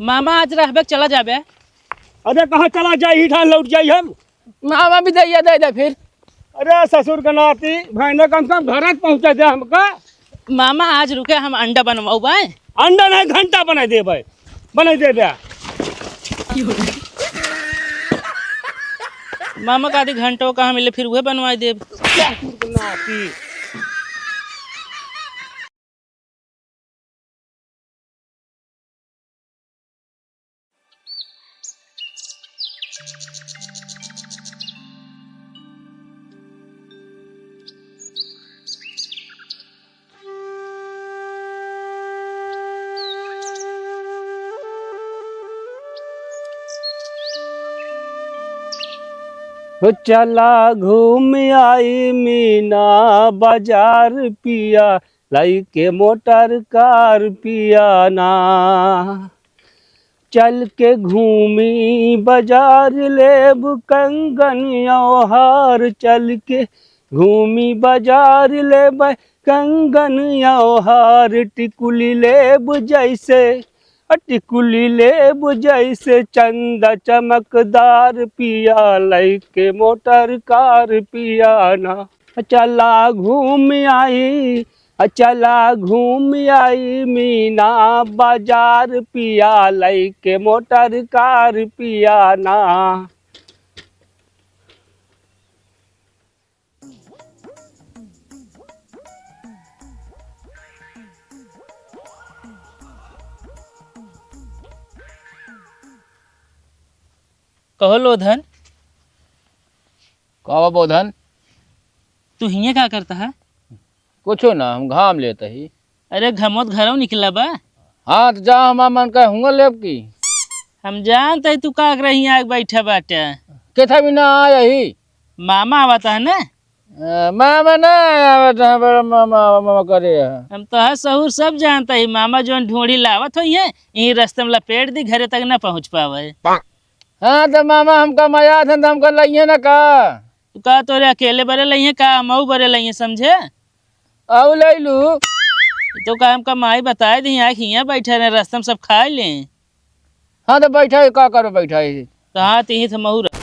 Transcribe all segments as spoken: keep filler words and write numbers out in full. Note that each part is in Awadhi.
मामा आज रहबे के चला जाबे। अरे कहाँ चला जाई, ही ठान लौट जाई हम। मामा भी दैया दे दे फिर। अरे ससुर के नाती, भाई ने कम से कम घर पहुँचा दे हमका। मामा आज रुके, हम अंडा बनवाऊ बाय। अंडा नहीं, घंटा बनाई देबे, बनाई देबे। मामा का आधी घंटो कहाँ मिले, फिर उहे बनवाई देब। ससुर के नाती। हो चला घूम आई मीना बाजार पिया, लइके मोटर कार पिया ना। चल के घूमी बाजार लेब कंगन यौहार, चल के घूमी बाजार लेब कंगन यौहार। टिकुली लेब जैसे, अ, टिकुली लेब जैसे चंदा चमकदार पिया, लइके मोटर कार पिया ना। चला घूम आई, चला घूम आई मीना बाजार पिया, लइके मोटर कार पिया ना। कहो लोधन। का बा बोधन? तू हियाँ का करता है? कुछो ना, हम घाम लेत ही। अरे घमोत घरौ निकला बा। हाँ, त जा हमार मन का हुआ लेब की। हम जानत ही तू का करे हियाँ आके बैठा बाटे। केथा भी ना आया ही। मामा आवत है ना? अ, मामा ना आवत है, बड़ा मामा, मामा करे है। हम तो है सहूर सब जानत ही, मामा जौन ढोढ़ी लावत होइहैं, यही रस्ते में लपेट दी, घरे तक ना पहुँच पावे। हाँ, त मामा हमका मयात है, त हमका लइहैं ना का? तू का तोरे अकेले बरे लइहैं का, हमहू बरे लइहैं, समझे? आऊ लइ लू। तो का हमका माई बताए दी, आँख हियाँ बैठे रहे, रस्ते में सब खाए ले। हाँ, त बैठा है, का करो बैठा है? तो हाँ, तिही थे महू रह।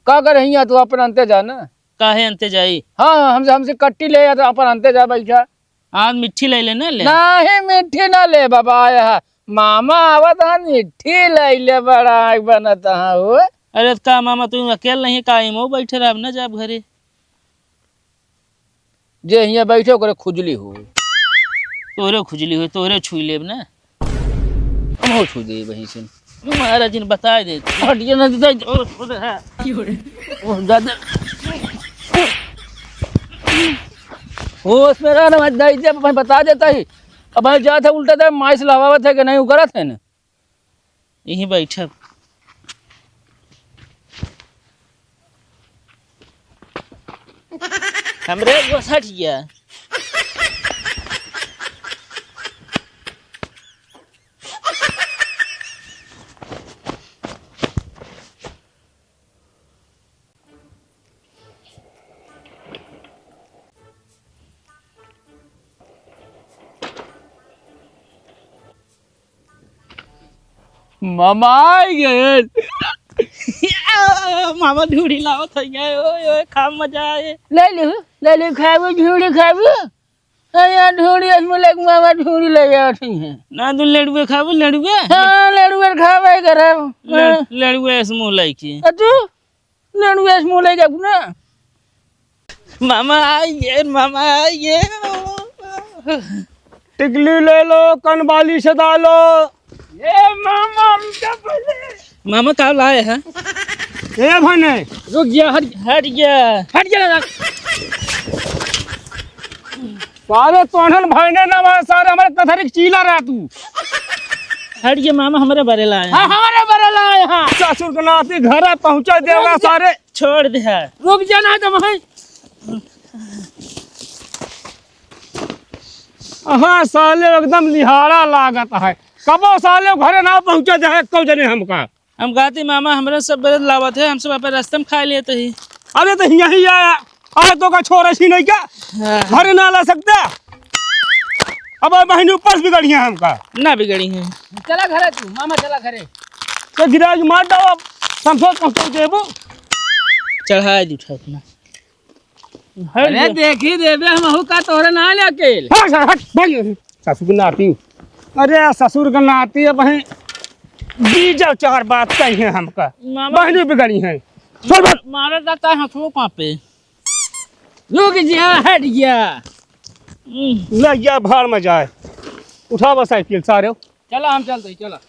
का करे हियाँ, तू अपन अंते जा ना। काहे अंते जाई? हाँ, हमसे, हमसे कट्टी ले या तो अपन अंते जा बैठा। आज मिट्ठी लइ ले ना ले। नाही, मिट्ठी ना ले बाबा, आया है। मामा आवत है, मिट्ठी लइ ले, बड़ा आँख बनत है हो। अरे त का मामा, तू अकेल नहीं का, इमो बैठे रहब ना, जाब घरे। जे हियाँ बैठे ओकरे खुजली हो। तोरे खुजली हो, तोरे छुई लेब ना। हमहू छुई देब वहीं से। महाराज जी ने बताए दे। हटिए ना, दे, दे, ओ, ओ, हाँ। ओ, दादा। होश में रह ना, मैं दाई दे, मैं बता देता ही। अब मैं जात है उल्टा दे, माई से लहवावत है कि नहीं, उगरत है ना। यहीं बैठब। हमरे गोस हट गया। मामा आइ गए। मामा ढूढ़ी लावत है, ओए, ओए, खा मजा आए। ले लू, ले लू, खाबू, ढूढ़ी खाबू। अरे यार, ढूढ़ी, इसमें लेके मामा ढूढ़ी ले जावत है। ना तू लड़ुए खाबू, लड़ुए? हाँ, लड़ुए खाबे करब। लड़-, हाँ। लड़ुए इस मुँह लइके। आ तू? लड़ुआ से मुँह लइ जाबू ना। मामा आइ गए, मामा आइ गए। टिकली ले लो, कनबाली सदा लो। ए मामा, रुक जा पहले। मामा का लाए हैं? ए भने। रुक जा, हट, हट जा। हट जा ना। सारे तोहन भइने ना मारे, सारे हमरे कथरी के चीला रह तू। हट गया मामा, हमरे बरे लाए हाँ, हैं। हमरे बरे लाए हैं। ससुर के नाती घरे पहुँचा देगा रुक जा। सारे। छोड़ दे है। रुक जा ना तो भाई। हाँ, साले एकदम निहारा लागत है। कबो साले घरे ना पहुँचा दे है, एको जने हमका। हम कहती, "मामा, हमरे सब बरत लावत है, हम सब अपन रास्ते में खा लेते ही।" अरे, तो यही आया, आज तो का छोरा सी नहीं क्या? हाँ। घरे ना ला सकता? अब बहिनी ऊपर से बिगड़ी है हमका। ना बिगड़ी है। चला घरे तू, मामा चला घरे। तो गिरा के मार दो, अब समझो पहुँचा देबो। चढ़ा दे उठा अपना। हट अरे जा। देखी देबे, हम हूँ का तोहरे ना ले अकेल। हट, हट, हट, भाई, ससुर के नाती। अरे ससुर के नाती, अब वहीं बीजा चार बात कही है हमका। मामा बहिनी बिगड़ी है। छोड़ बस। मारे जाता है हंसुओ पापे। रुक जा, हट जा। हम्म। ले जा, भाड़ में जाए। उठावा साइकिल सारे। चला, हम चलते हैं, चला।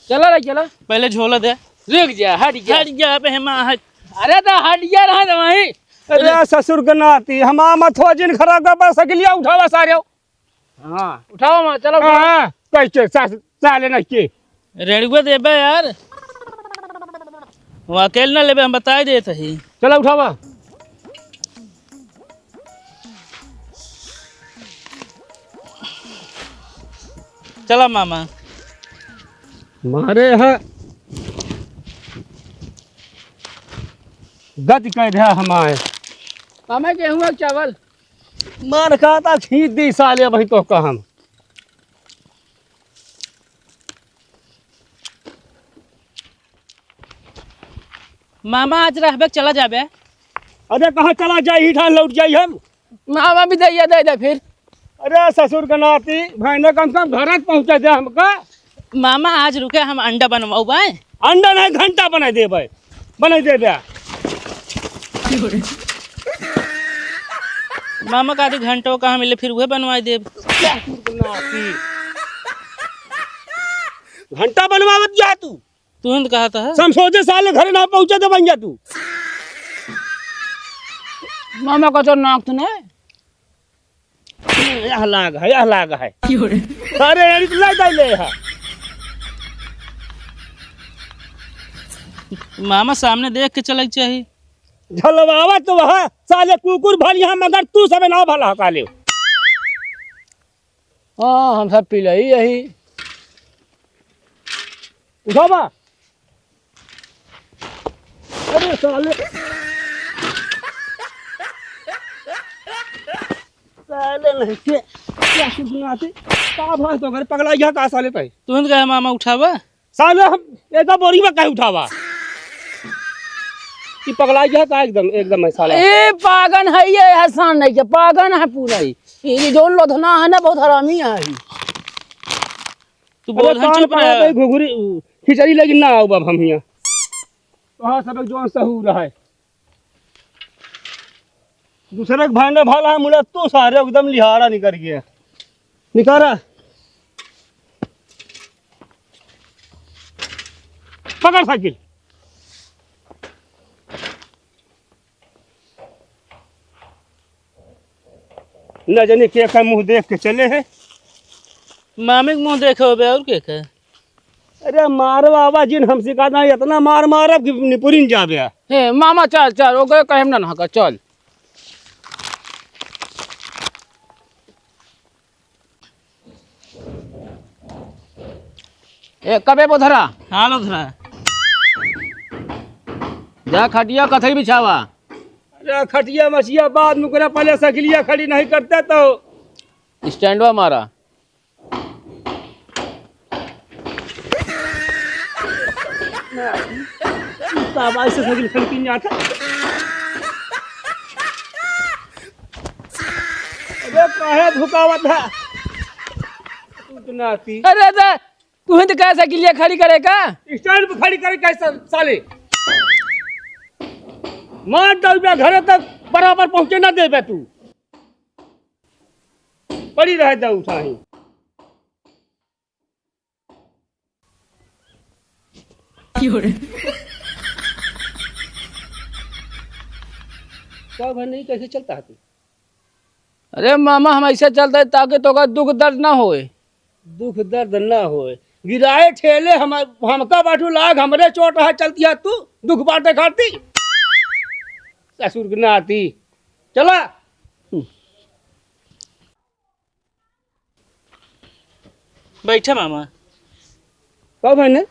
चला रे, चला। पहले झोला दे। रुक जा, हट जा। हट जा, अब हेमा हट। अरे तो हट जा, रहा ना वहीं। अरे ससुर के नाती, हमार मथवा जिन खराब कर, पर साइकिलिया उठावा सारे। हाँ, उठावा माँ, चला, उठावा। हाँ, कैसे सा-, साले नहीं के। रेड़ुआ देबे यार। वो अकेल ना लेबे, हम बताए देत ही। चला उठावा। चला मामा। मारे है। गति कह दे हमारे। मामा गेहूं और चावल। मार खाता खींच दी साले, वही तो कहम। मामा आज रहबे के चला जाबे। अरे कहाँ चला जाई, ही ठान लौट जाई हम। मामा भी दैया दे दे फिर। अरे ससुर के नाती, भाई ने कम से कम घर तक पहुँचा दे हमका। मामा आज रुके, हम अंडा बनवाऊ बाय। अंडा नहीं, घंटा बनाई देबे, बनाई देबे। मामा का आदि घंटो कहाँ मिले, फिर उहे बनवाई देब। ससुर के नाती, घंटा बनवावत जा तू। तू हिंद कहा था? समझौते साले घरे ना पहुंचे तो बन जा तू। मामा का तो नाक तो नहीं। यह लाग है, यह लाग है। क्यों रे? अरे यार, तू लाई दाई ले हा। मामा सामने देख के चले के चाही। झलवावा तो वह साले कुकुर भल यहाँ, मगर तू सबे ना भला साले। हाँ, हम सब पिलई यही। उठावा। अरे साले। साले नहीं के, क्या सुनाते? का भाई तो घर पगला गया का साले तै? तुरंत गया मामा उठावा। साले हम एका बोरी में काहे उठावा? ई पगला गया का एकदम, एकदम है साला। ए पागन है ये, एहसान नहीं के, पागन है पूरा ही। ये जो लोधना है ना, बहुत हरामी है ही। तू अरे बोल, हम कान चुप पकड़ रहा। के घुघरी, खिचड़ी लेकिन ना आओ बाब हम हियाँ। वहाँ सब एक जौन सहूर है। दूसरे के भांडे भाला है, मुला तू सारे एकदम लिहारा निकल गया। निकारा। पकड़ साइकिल। न जाने के का मुँह देख के चले है। मामी के मुँह देखे होबे और के का? अरे मारो बाबा जिन हम सिखाता है, इतना मार मारब कि निपुरिन जाबे। हे मामा चल चल, ओके कहे ना ना का चल। ए, कबे बोधरा? हाँ, लोधरा। जा खटिया कथई बिछावा। अरे खटिया मछिया बाद में करे, पहले साइकिलिया खड़ी नहीं करते तो। स्टैंडवा मारा। बाबा ऐसे साइकिल खड़ी की जाता। अरे काहे भुकावत है? तू तो नाती। अरे दे, तू ही तो कह साइकिलिया खड़ी करे का? स्टैंड पे खड़ी करे कैसे साले? मार दउबे घरे तक बराबर पहुँचे ना देबे तू। पड़ी रहे दे उठाही। का भाई नहीं, कैसे चलता है तू? अरे मामा, हम ऐसे चलते हैं ताकि तोका दुख दर्द ना होए। दुख दर्द ना होए। गिराए ठेले हम, हमका बाटू लाग, हमरे चोट रहा, चलती है तू दुख बाटे खाती। ससुर के नाती। चला। बैठा मामा। का भइने?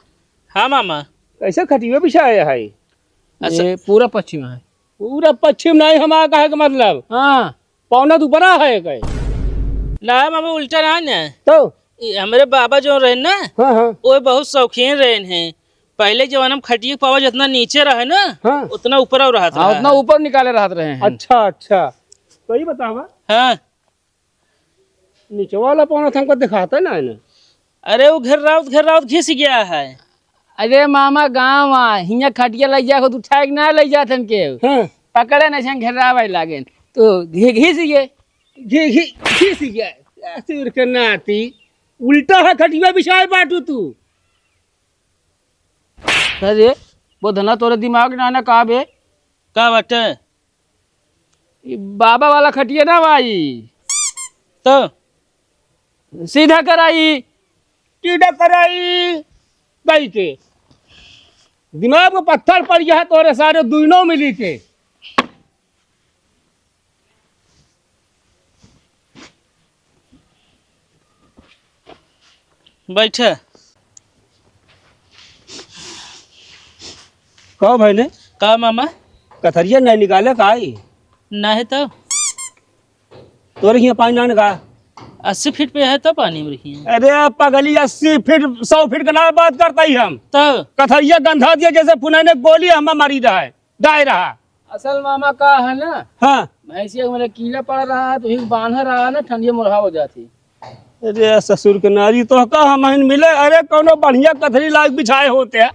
हाँ मामा। कैसे खटिया बिछाया है? अच्छा। ये पूरा पश्चिम है। पूरा पश्चिम नहीं, हमारा कहे के मतलब। हाँ। पौना तो ऊपरा है कहे। ना मामा, उल्टा ना ना। तो? ई हमरे बाबा जो रहे ना, हाँ, हाँ। वो बहुत शौकीन रहे हैं। पहले जमाना में खटिया के पावा जितना नीचे रहे ना, हाँ। उतना ऊपर और रहत हाँ, रहा उतना है। ऊपर निकाले रहत रहे हैं। अच्छा, अच्छा। तो ये बतावा। हाँ। नीचे वाला पौना तो हमको दिखाता ना है ना। अरे वो घेर्रावत, घेर्रावत घिस गया है। अरे मामा, गाँव आ, हियाँ खटिया लइ जाए हो, तू उठाए के ना लइ जात हन के। हाँ। पकड़े ना छन घेर्रावे लागेन। तो घि-, घिस गए। घि-, घि-, घिस गया। ससुर के नाती। उल्टा है खटिया बिछाए बाटू तू। अरे, बोधना तोरे दिमाग ना ना का बे? का बाटे? ई बाबा वाला खटिया ना भाई। तो? सीधा कराई। सीधा कराई। कही के। दिमाग में पत्थर पड़ गया है तोरे सारे दुइनों मिली के। बैठे। का भाई ने? का मामा? कथरिया नहीं निकाले का आई? नहीं तो। तोरे हियाँ पानी ना का? अस्सी फीट पे है तो पानी में रखी है। अरे पगली, अस्सी फीट, सौ फीट का ना बात करता ही हम। तो? कथरिया गंधा दिया जैसे पुनैने गोली हमें मारी रहा है। डाय रहा। असल मामा का है ना, हाँ। भैंसिया के मेरे कीड़ा पड़ रहा है, तो ही बांधा रहा है ना, ठंडिया मुरहा हो जाती। अरे ससुर के नारी, तो का हम हन मिले? अरे कौनो बढ़िया कथरी लाग बिछाए होते हैं।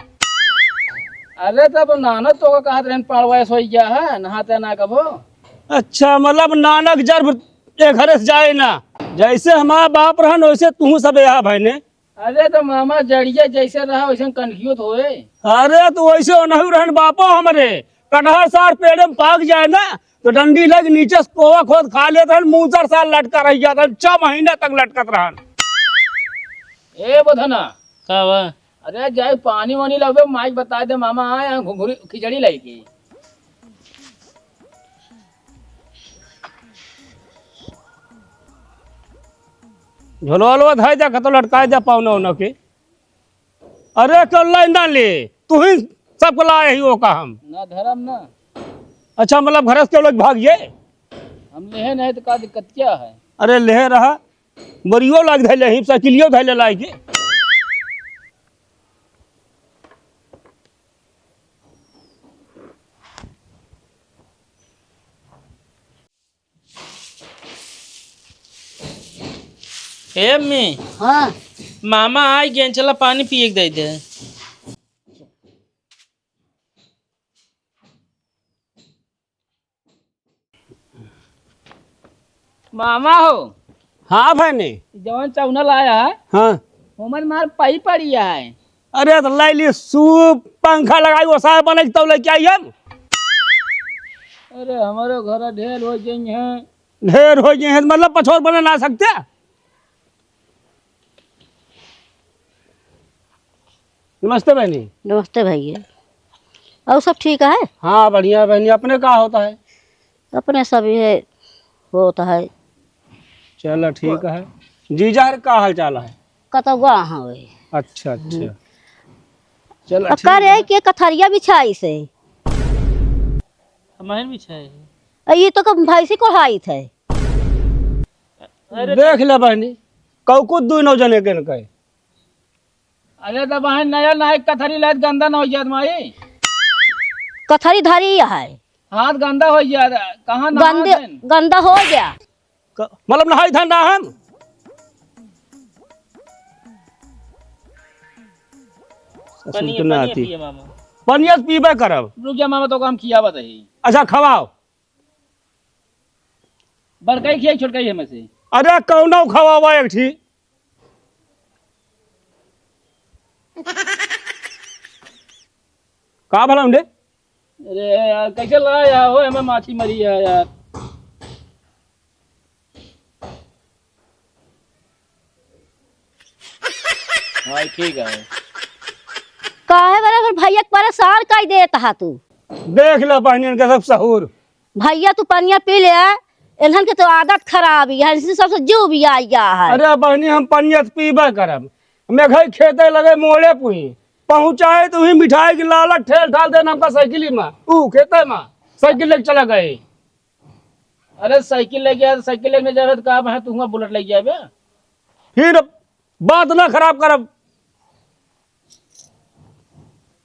अरे तब नाना तो का कहत रहन, पड़वा सोई गया है, नहाते ना कबो। अच्छा, मतलब नानक जर एक घरे से जाए ना, जैसे हमारा बाप रहन वैसे तू सब यहाँ भाई ने। अरे तो मामा, जड़िया जैसे रहा वैसे कनखियो तो होए। अरे तो वैसे ओनहु रहन बापो हमरे, कटहर सार पेड़े में पाक जाए ना, तो डंडी लग नीचे से कोवा खोद खा लेत रहन, मूसर सार लटका रह जात रहन, छह महीना तक लटकत रहन। ए बोधना। का बा? अरे जाए पानी वानी लावे, माइक बता दे मामा आए, यहाँ घुघरी खिचड़ी लाई के। झोलवा ओलवा धइ दे, कतो लटकाइ दे पौना ओना के। अरे, तो लाई ना ले, तू ही सबको लाए ही वो का हम। ना धरम ना। अच्छा, मतलब घर से क्यों लोग भाग गए? हम लेहे नहीं तो का दिक्कत क्या है? अरे, लेहे रहा, बोरियो लाग धैले ही, साइकिलियो धैले लाई के। ए अम्मी। हाँ। मामा आइ गए, चला पानी पिए के दे दे। मामा हो। हाँ भैने। जवन चौना लाया है। हाँ। ओमन मार पाई पड़ी है। अरे तो लाई ली सूप, पंखा लगाई, ओसाए बने तब लेके आई हम। अरे हमारे घर ढेर हो गई हैं। ढेर हो गई हैं, मतलब पछोर बने ना सकते। नमस्ते बहनी। नमस्ते भैया। और सब ठीक है? हाँ बढ़िया बहनी, अपने का होता है? अपने सब ये होता है। चलो ठीक है। जीजा हर का हाल चाल है? कतौआ हाँ वही। अच्छा अच्छा। हम्म। चलो अब ठीक करे है। के कथरिया बिछाई से। हमारे बिछाए है। अ, ये तो कब भैंसी कोढ़ाई थे। अरे देख ले बहनी, कौकुत दुई नौ जने के न कहे। अरे तो बहन नया नया कथरी लायत गंदा न हो जात माई। कथरी धरी है। हाथ गंदा हो गया, कहाँ नहा गंदे, देन? गंदा हो गया। क-, मतलब नहाई था ना हम। ससुर पनिया, के पनिया नाती। पिए मामा। पनिया तो पीबे करब। रुक जा मामा, तो हम खियावत ही। अच्छा खवाओ। बड़काई खियाई, छोटकाई है में से। अरे कौनो खवावा एक ठी। का भला उंडे? अरे यार, कैसे लाया हो? हमें माछी मरी है यार। हाँ, ठीक है। काहे बरे फिर भैया के परेशान कर देत हा तू? देख ले बहनियन के सब सहूर। भैया तू पनिया पी ले, इन्हन के तो आदत खराब ही है, इनसे सबसे जीव भी आ गया है। अरे बहनी, हम पनिया तो पीबे करब। मेघई खेते लगे मोड़े पुई, पहुँचाए तो ही मिठाई के लालच ठेल ठाल देना हमका साइकिल में, ऊ खेते में साइकिल लेके चला गए। अरे साइकिल लेके आए, साइकिल लेके जाबे तो का है, तू हुआ बुलेट लेके जाबे। फिर बात ना खराब करब।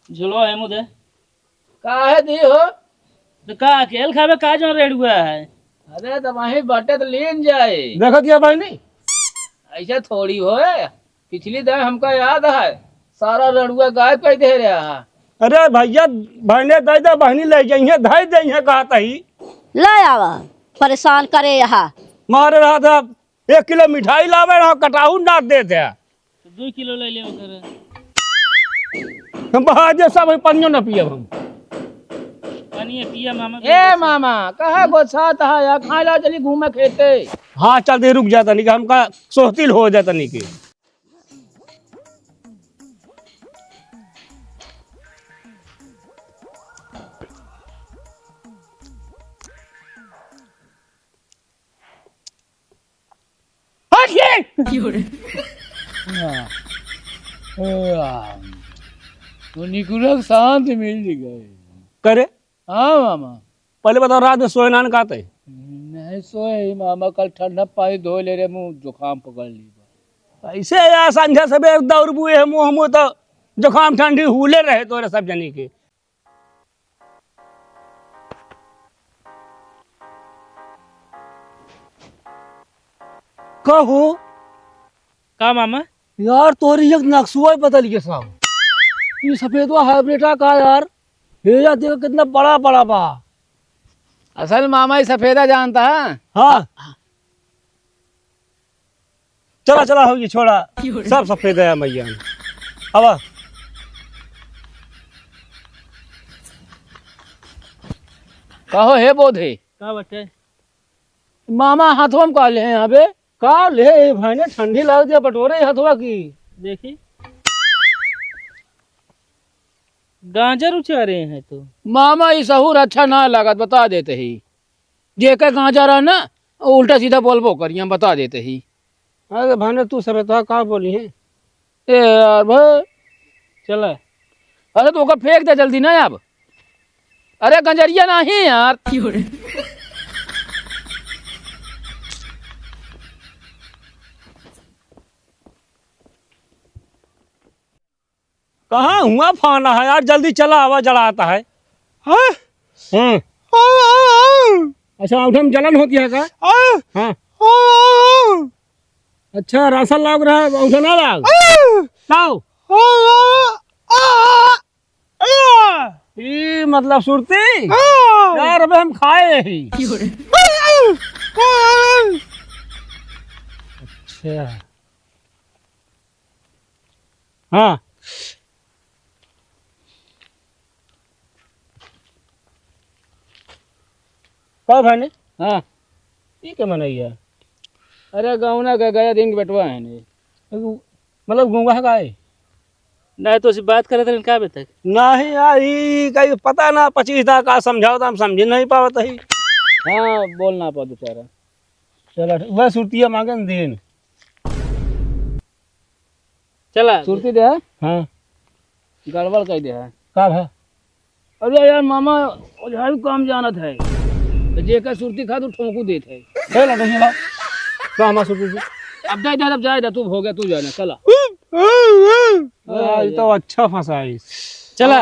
झुलवा है मुदे। काहे दी हो? तो का अकेल खाबे का जो रेडुआ है? अरे तो वहीं बाटे तो लीन जाए। देखत या बहिनी? ऐसे थोड़ी होए। पिछली दाई हमका याद है, सारा रेडुआ गायब कर दे रहा है। अरे भैया, बहने दे दे, बहनी ले जाइए, धई दे है, कहत ही। ले आवा, परेशान करे यहाँ। मारे रहा था, एक किलो मिठाई लावे रहा, कटाऊ ना दे दे। तो दो किलो ले ले ओकर। हम बहा जे सब है, पनियो ना पियब हम। पानी है, पिया मामा। ए मामा, कहा गोसात है यार, खाए ला चली घूमे खेते। हाँ, चल दे, रुक जा तनी के, हमका सोहतिल हो जा तनी के। हट ये! हाँ। ओ राम। तो निकुलक शांत मिल गए। करे? हाँ मामा। पहले बताओ, रात में सोए नान का तय? नहीं सोए ही मामा, कल ठंडा पानी धो ले रहे, मुँह जुकाम पकड़ ली बा। ऐसे यार, संझा सबेर दौड़ बुए है, मुँह मुँह तो जुकाम ठंडी हुले रहे तोरे सब जनी के। कहो। का मामा? यार, तोरी एक नक्सुआ ही बदल गया साहब। ये सफेदवा हाइब्रिड का यार? ये यार, देखो कितना बड़ा बड़ा बा। असल मामा, ये सफेदा जानता है? हाँ। चला, चला, होगी, छोड़ा। सब सफेद है मैया। अब कहो, हे बोधे। का बटे? मामा हाथवा में का ले हैं यहाँ पे? का ले, ए भाई ने ठंडी लाग दिया, बटोरे हाथवा की। देखी। गांजा उचारे हैं तो। मामा, ई सहूर अच्छा ना लागत, बता देते ही। जेकर गांजा रहा ना, उल्टा सीधा बोलबो करिया, बता देते ही। अरे भाने, तू सब तो का बोली है? ए यार भाई। चला। अरे तो ओका फेंक दे जल्दी ना अब। अरे गंजरिया नहीं यार। कहाँ हुआ फाना है यार, जल्दी चला आवा, जड़ाता है। हाँ? हम्म। अच्छा, औंठा में जलन होती है का? हाँ। अच्छा, रासन लाग रहा है, औंठा ना लाग? लाओ। ई मतलब सुरती? यार, अबे हम खाए यही। अच्छा। हाँ। का भाने? हाँ। ई के मनई है? अरे गौना के गया दिन के बेटवा है ने। एगो, मतलब गौवा है का है? नहीं तो उसी बात करत रहन का अबे तक? नहीं यार, ई कहीं पता ना पच्चीस दा का समझाओ तो हम समझ नहीं पावत ही। हाँ, बोल ना पाओ बेचारा। चला, ठीक, वह सुरतिया मांगे न देन। चला। सुरती दे है? हाँ। गड़बड़ कह दे है। का भा? अरे यार मामा, ओझाई काम जानत है। तो जेकर सुरती खा, तू ठोंकू देत है। हे लड़ो, ये ला। का हमार सुरती से? अब दे दे, अब जाए दे, तू हो गया, तू जाए दे, चला। आज तो अच्छा फंसा है। चला।